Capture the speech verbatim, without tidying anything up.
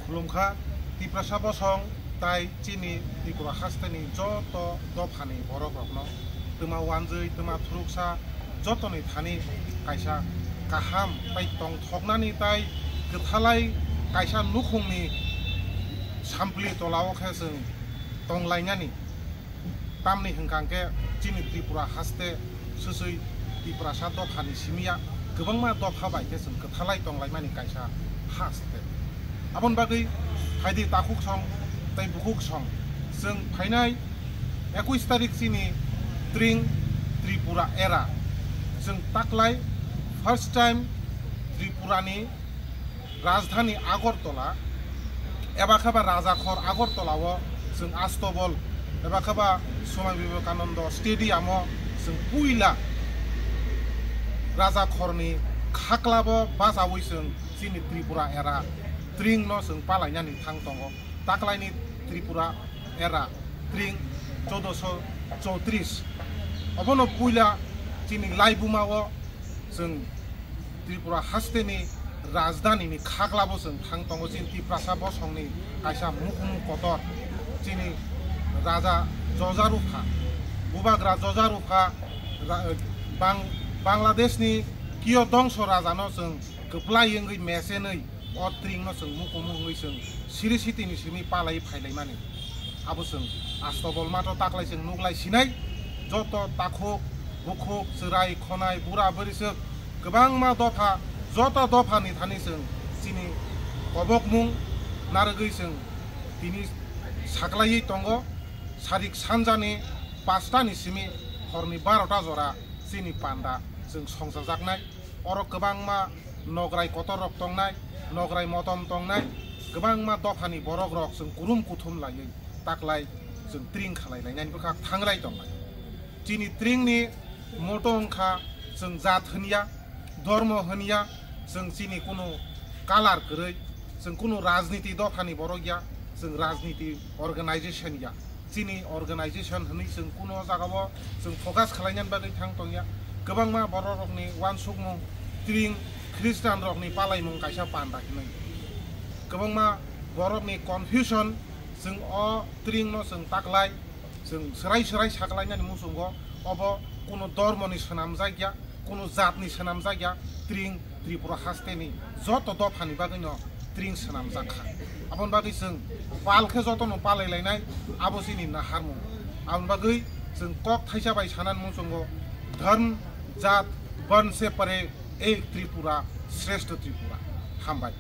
Khulumkha Tiprasa bosong tai chini Tripura hasteni joto dophani borokrokno twma wanjwi twma thuruksa jotoni thani kaisa kaham tai tongthoknani tai kwthalai kaisa nukhungni sampli tolao khe chwng tonglainani. Tamni hwnkha khe chini Tripura haste swswi Tiprasa dophani simiya kwbangma dopha bai khe chwng kwthalai tonglaimani kaisa haste. Aboni bagwi phaidi takhuk song tei bukhuk song chwng phainai ekush tarik chini tring Tripura era chwng taklai first time Tripurani rajdhani Agartala eba khe ba Rajakhor Agartala o chwng Astobol eba khe ba Swami Vivekananda Stadium o chwng puila Rajakhorni khaklabo bachaui chwng chini Tripura era tring no chwng palainani thang tongo. Taklaini Tripura era tring choudoso choutrish obono puila chini laibuma o chwng Tripura hasteni rajdhanini khaklabo chwng thang tongo chini Tiprasa bosongni kaisa mukumu kotor chini Raja Jojarupha, Bubagra Jojarupha, ra-, Bang-, Bangladeshni Kiyo Dongso Rajano chwng kwplai wngwi mesenwi o tringno chwng mukumu wngwi chwng siri sitini simi palai phailaimani. Abo chwng Astobol matho taklai chwng nuklai sinai, joto takhuk, bukhuk, chwrai, khonai, bura, bwrwiswk, kwbangma dopha, joto dophani thani chwng chini kobokmung narwgwi chwng tini saklaiwi tongo. Sarik sanjani pastani simi horni barota jora chini panda chwng songchajaknai. Oro kwbangma nograi kotorrok tongnai, nograi motom tongnai, kwbangma dophani borokrok chwng kurum kuthum laiwi taklai chwng tring khalai lainani bwkhak thanglai tongnai. Chini tringni motto wngkha chwng jat hwnya, dhormo hwnya, chwng chini kunu kalar kwrwi, chwng kunu rajniti dophani borok ya, chwng rajniti organization ya. Chini organization hwnwi chwng kuno jagao chwng focus khwlainani bagwi thang tongya. Kwbangma bororokni uansukmung tring Khristanrokni palaimung kaisa panda hinwi. Kwbangma borokni confusion, chwng o tringno chwng taklai, chwng swrai swrai saklainani muchungo obo kuno dormoni swnamjakya. Kunu jatni swnamjak ya, tring Tripura hasteni joto dophani bagwino tring swnamjak kha. Aboni bagwi chwng pal khe jotono palai lainai, abo chini naharmung. Aboni bagwi chwng kok thaisa bai sanani muchungo, "Dharm, jat, barn se pare ek Tripura, shrestha Tripura." Hambai.